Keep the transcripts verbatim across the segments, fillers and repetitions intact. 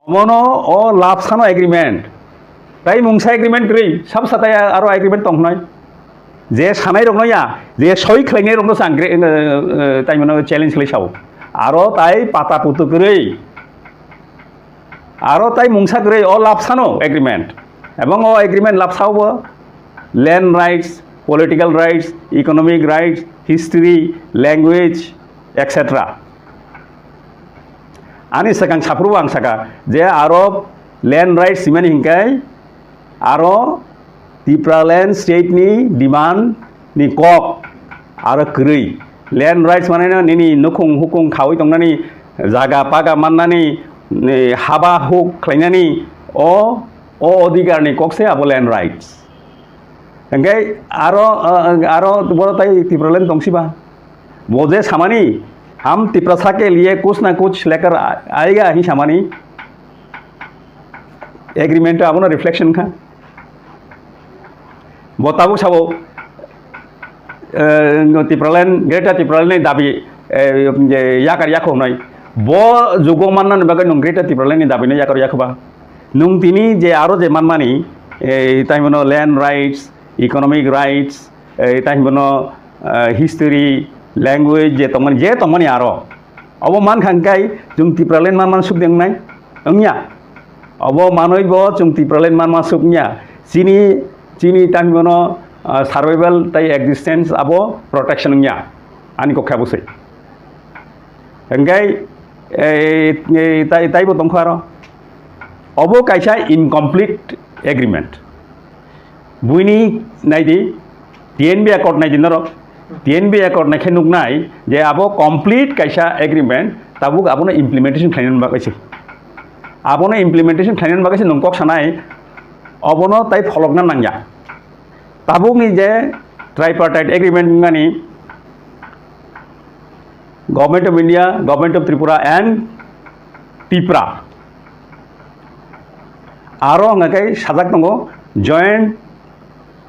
Omono o lapsano agreement. Tai mungsa agreement kwrwi, sab satai aro agreement tong hnai. Je sanai rokno ya, je soi khlainai rokno sang, eh, eh, tai mano challenge khlai sao. Aro tai pata putu kwrwi. Aro tai mungsa kwrwi o lapsano agreement. Ebong o agreement lapsao bo land rights, political rights, economic rights, history, language, et cetera. Ani swkang saphuru ang saka je aro land rights simani hinkai aro Tipraland state ni demand ni kok aro kwrwi. Land rights mane no nini nukhung hukung khawi tongnani jaga paga mannani, ni haba huk khlainani o, o odhikar ni kok se abo land rights. Hingke aro, ah, aro boro tai Tipraland tongsiba. Bo je samani, "Hum Tiprasa ke liye kuch na kuch lekar a-, aayega," hi samani. Agreement abono reflection kha. Bo tabuk sabo, eh, no Tipraland, Greater Tipraland ni dabi, eh, je yakar yakho hnai. Bo jugo manna ni bagwi nung Greater Tipraland ni dabi no yakar yakho ba. Nung tini je aro je manmani, eh, tai mano land rights, economic rights, eh, tai mano, eh, history, language je tongmani, je tongmani aro. Obo man kha hingkai chwng Tipraland man man suk de wngnai? Wngya. Obo manwi bo chwng Tipraland man man suk wngya. Chini, chini tani bono, ah, survival tai existence abo protection wngya. Ani kok kha bwswi. Hingkai, eh, eh, tai, tai bo tongkha aro. Obo kaisa incomplete agreement. Buini naidi, T N B Accord naidi norok. T N B Accord naikhe nuknai je abo complete kaisa agreement, tabuk abono implementation khlainani bagwi se. Abono implementation khlainani bagwi se nwng kok sanai, obono tai pholokna nangya. Tabukni je tripartite agreement wngmani, Government of India, Government of Tripura and Tipra. Aro hwnga khe sajak tongo, Joint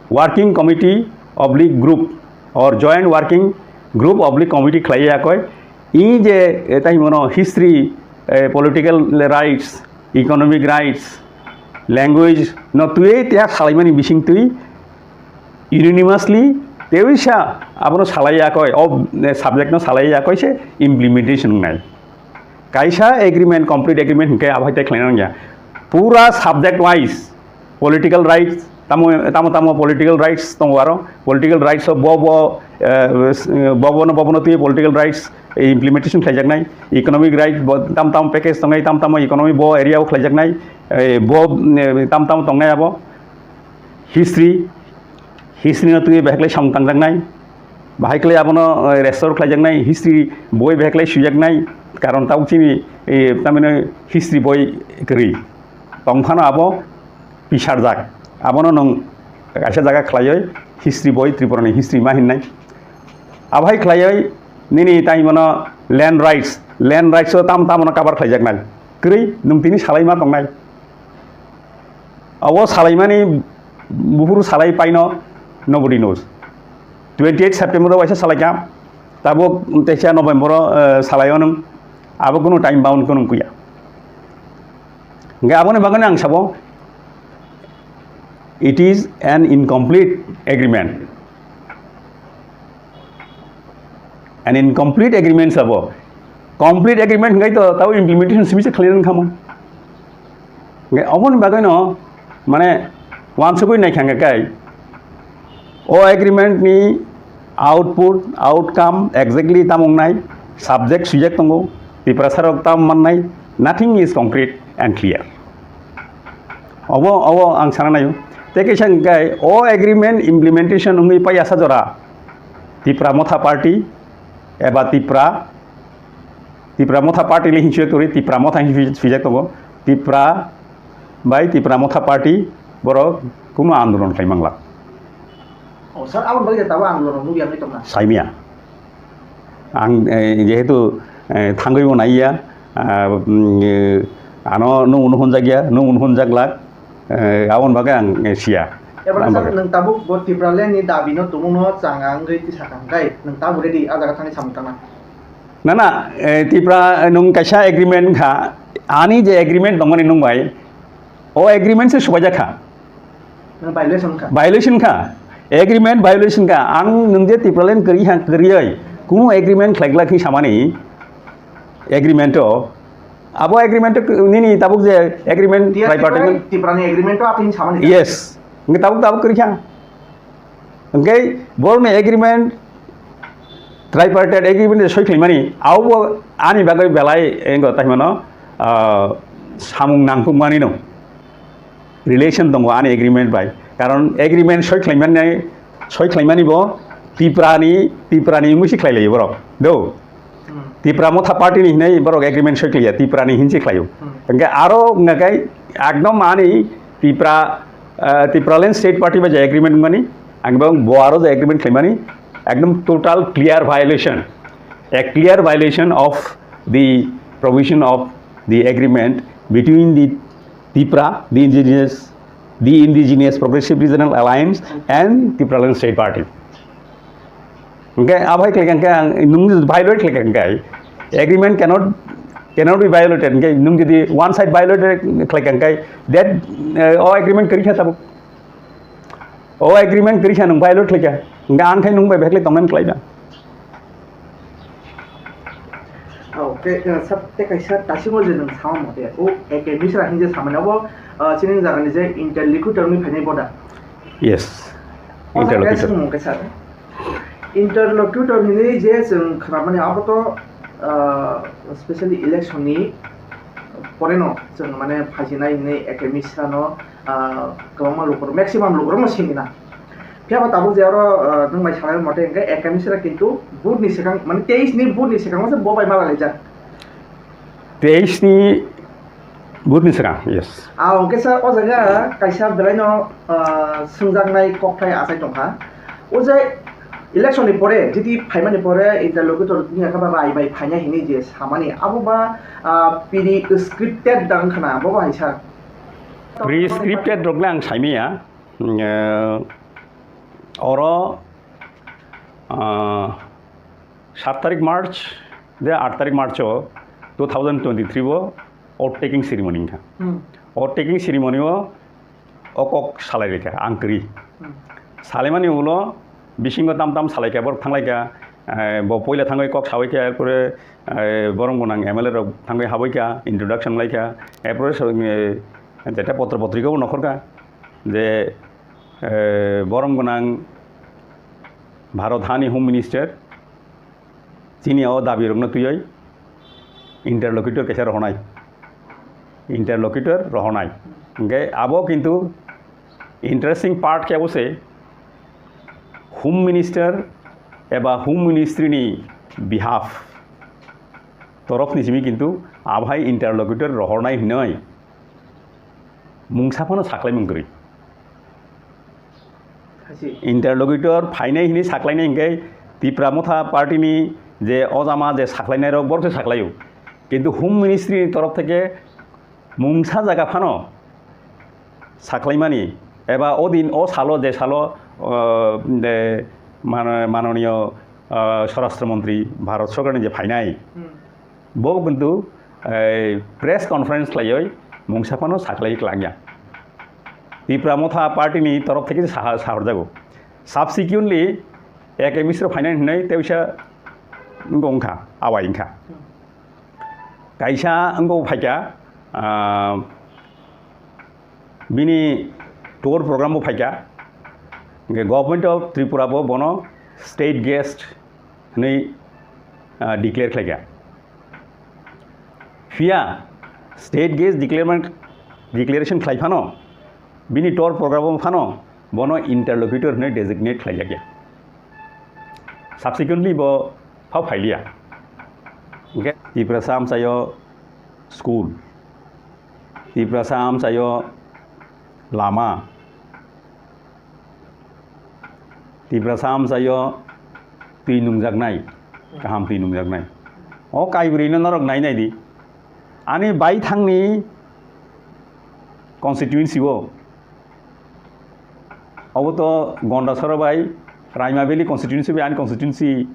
Working Committee oblique Group or Joint Working Group oblique Committee khlai ya koi. I je, eh, tai himo no history, eh, political rights, economic rights, language no twi te salaimani bising twi unanimously teisa abono salai ya koi, o, eh, subject no salai ya koi se implementation wngnai. Kaisa agreement, complete agreement hingke abo hai te khlaina nangya. Pura subject wise political rights, tamo, tamo, tamo political rights tongo aro. Political rights o bo, bo, eh, s-, bo, bo no, bo, bo no twi political rights implementation khlaijaknai. Economic rights bo tam, tam package tongnai, tam, tamo economy bo area o khlaijaknai. Eh, bo, eh, tam, tamo tongnai abo. History, history no twi bahai khlai samung tangjaknai, bahai khlai abono, eh, restore khlaijaknai, history boi bahai khlai suijaknai, karon tabuk chini, eh, tamino history boi kwrwi tongphano abo pisarjak, abono nwng kaisa jaga khlaioi history boi Tripura ni history ma hinnai, abo hai khlaioi nini tai himo no land rights, land rights o tam tamo no cover khlaijaknai, kwrwi nwng tini salai ma tongnai. Abo salaimani buphuru salai paino, nobody knows. Twenty eight September o waisa salaikha, tabuk teisa November o, eh, salaio nwng, abo kunu time bound kunu wngya. Hingke aboni bagwi ang sabo, it is an incomplete agreement. An incomplete agreement sabo. Complete agreement hingkai to tabo implementation simi se khlainan khamon. Hingkai oboni bagwi no mane wansugwi nai khangka kai. O agreement ni output, outcome exactly tamo wngnai, subject sujak tongo, Tiprasa rok tamo mannai, nothing is concrete and clear. Obo, obo ang sana naio. Tei kaisa hingkai o agreement implementation wngwi pai asa jora Tipra Motha Party eba Tipra, Tipra Motha Party le hinsui tori Tipra Motha hinwi swijak tongo. Tipra bai Tipra Motha Party borok kuno andolon khai mangla. Oh, sir, aboni bagwi tabo andolon nukya wngwi tongna? Saimya. Ang, eh, jehetu, eh, thangwi bo naiya, ah, mm, eh, ano nung unu hunjak ya, nung unu hunjak lak, eh, aboni bagwi ang, eh, siya. Eba aboni sir, bagwi. Nwng tabuk bo Tipraland ni dabi no tumung no changa wngwi tisa kang kai, nwng tabuk ready, ah jaga thangwi samung tangna? Na, na, eh, Tipra, eh, nung kaisa agreement kha, ani je agreement tongmani nung bai, o agreement se subaijak kha. Nang violation kha. Violation kha. Agreement violation kha. Ang nung je Tipraland kwrwi ha, kwrwi oi, kunu agreement khlai glak khe samani agreement o, abo agreement o nini tabuk je agreement T S T tripartite. Tiprani agreement o apni samani. Yes. Nge tabuk, tabuk kwrwi kha. Hingke borokni agreement, tripartite agreement je soi khlaimani, abobo ani bagwi belai engo taimano, ah, samung nangkukmani no relation tongo ani agreement bai. Karon agreement soi khlaimani, soi khlaimani bo Tiprani, Tiprani wngwi se khlai laio borok. Do. Hmm. Tipra Motha Party ni hinwi borok agreement soi khlaiya, Tipra ni hinse khlaio. Hmm. Hingke aro wngkha khe ekdom ani Tipra, ah, Tipraland State Party bai je agreement wngmani, ang bo aro je agreement khlaimani, ekdom total clear violation, a clear violation of the provision of the agreement between the Tipra, the indigenous, the Indigenous Progressive Regional Alliance and Tipraland State Party. Hingke abai khlai kha hingke ang nung violate khlai kha hingke agreement cannot, cannot be violated. Hingke nung jodi one side violate khlai kha hingke that, eh, o agreement kwrwi kha tabuk. O agreement kwrwi kha nung violate khlai kha. Hingke ang khai nung bai bhekle tongmani khlai ba. Oh, ke, eh, sab te kaisa tasimo je nung sama mote. O, eke misra hinje samani abo, eh, chini jaga ni je interlocutor ni phainai boda. Yes. O jaga Interlocutor. Sung mung kaisa. Interlocutor hinwi je chwng khwnamani abo to, ah, specially election ni pore no chwng mane phaijinai hinwi Eke Misra no, ah, kwbangma lukurok, maximum lukurok no sini na. Phiya ba tabuk je oro, ah, nwng bai salai mate hingke Eke Misra kintu vote ni swkang, mane teis ni vote ni swkang se bo bai ma laijak. Teis ni Butni swkang, yes. Ah, hwnkhe sir, o jaga kaisa belaino, ah, swngjaknai kokthai achai tongkha. O je election ni pore, jiti phaimani pore interlocutor ni yakha ba rai bai phainai hinwi je samani, abo ba, ah, pre-scripted da wngkha na, bo ba hai sir? Pre-scripted rok le ang saimaya. Mm, eh, oro, ah, sat tarik March, de aat tarik March o two thousand twenty-three o oath taking ceremony wngkha. Hmm. Oath taking ceremony o o kok salai rikha, ang kwrwi. Hmm. Salaimani ulo bisingo tam tam salaikha, borok thanglaikha, eh, bo poila thangwi kok sawaikha, erpore, eh, borom gwnang M L A rok thangwi habaikha, introduction laikha, erpore so, eh, jeta potro potrika bo nokhorkha je, eh, borom gwnang Bharat hani Home Minister, chini o dabi rokno twiwi interlocutor kaisa rohornai, interlocutor rohornai. Hingke abo kintu interesting part khe abo se Home Minister eba Home Ministry ni behalf torof ni simi kintu abo hai interlocutor rohornai hinoi mungsa phano saklai mung kwrwi. Interlocutor phainai hinwi saklainai hingke Tipra Motha Party ni je ojama je saklainai rok borok se saklaio. Kintu Home Ministry ni torof theke mungsa jaga phano saklaimani eba o din o salo je salo, uh, de mano-, manoniyo, uh, Swarashtra Montri Bharat Sorkar ni je phainai. Hmm. Bo kintu, eh, press conference khlaiwi mungsa phano saklaiwi klangya. Tipra Motha Party ni torof theke saha-, sahorjago. Subsequently, A K Misra phainai hinwi tei wngsa wngkha, awai wngkha. Kaisa wngkha phaikha, ah, bini tour program bo phaikha. Hingke Government of Tripura bo bono state guest hinwi, ah, declare khlaikha. Phiya state guest declare, declaration khlai phano, bini tour program phano bono interlocutor hinwi designate khlaijakya. Subsequently bo phao phailiya. Hingke Tiprasa amchaio school, Tiprasa amchaio lama, Tiprasa amchaio twi nungjaknai, kaham twi nungjaknai. O kaibrwino norok nai nai di. Ani baithangni constituency o, obo to Gondasora bai Raima Valley constituency bai ani constituency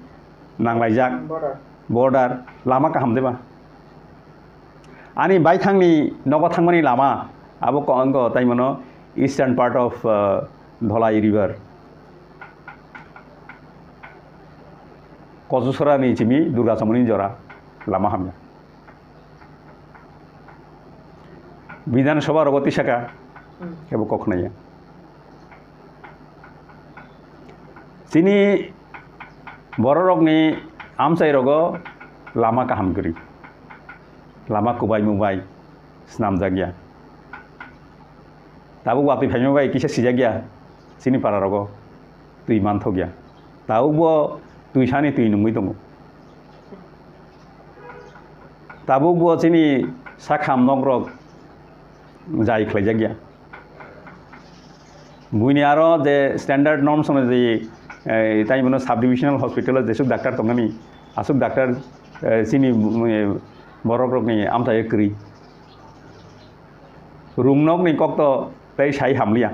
nanglaijak. Border. border, lama kaham de ba? Ani baithangni nogo thangmani lama, abo ko-, wngkha tai mano eastern part of, uh, Dholai River. Kochusorani simi Durga Chomoni jora lama hamya. Bidhan Sabha rogo tisaka, hmm, kebo kok khnaya. Chini bororokni amchai rogo lama kaham kwrwi, lama kubai mubai swnamjakya. Tabuk watwi phaima bai kisa sijakya chini para rogo twi manthokya. Tabukbo twi sani twi nungwi tongo. Tabukbo chini sakham nokrok jai khlaijakya. Buini aro je standard norms onojai, eh, tai bono subdivisional hospital o jesuk doctor tongmani, asuk doctor, eh, chini, eh, borok rokni amchai kwrwi. Rungnokni kokto tei sai hamliya.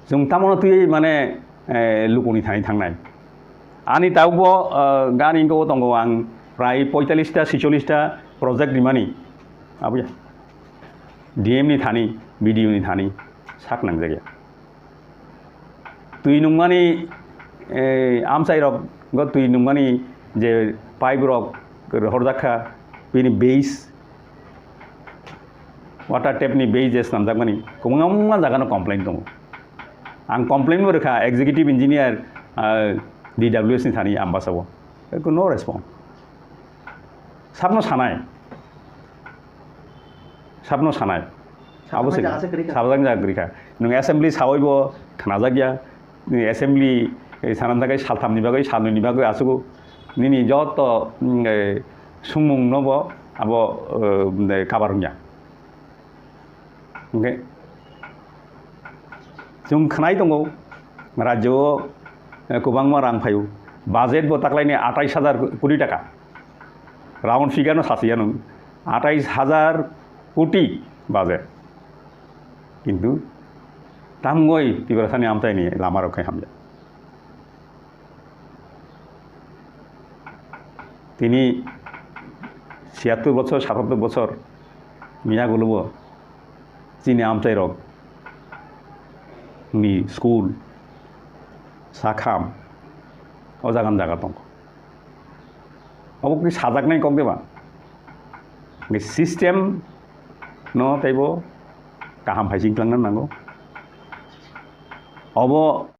Chwng tamono twi mane, eh, lukuni thani thangnai. Ani tabukbo, eh, gani wngkha o tongo ang prai poitalista, sicholish ta project rimani. Abuya. D M ni thani, B D O ni thani sak nangjakya. Twi nungmani, eh, amchai rok go twi nungmani je pipe rok rohorjakha, bini base, water tap ni base je swnamjakmani, kwbangma jagano complain tongo. Ang complain bo rwkha executive engineer, ah, D W S ni thani Ambasa o. Eko no response. Sabno sanai. Sabno sanai. Abo se. Sabjak jaga se kwrwi kha. Sabjak jaga kwrwi kha. Nwng assembly sawi bo khnajakya. Nwng assembly, eh, sanam jaga saltham ni bagwi, salnwi ni bagwi asugo. Nini joto, mm, eh, sumung no bo abo, eh, kabar wngya. Hwnkhe chwng khwnai tongo, rajyo o, eh, kwbangma rang phaio. Budget bo taklaini atais hajar koti taka. Round figure no sasiya nung. Atais hajar koti budget. Kintu tamgoi Tiprasani amchaini lama rok khai hamya. Tini siyattor bochor, satattor bochor miya gulubo chini amchai rok ni school sakham o jagan jaga tongo. Obo ki sajaknai kok deba? Ni system no teibo kaham hai chingklangna nango. Obo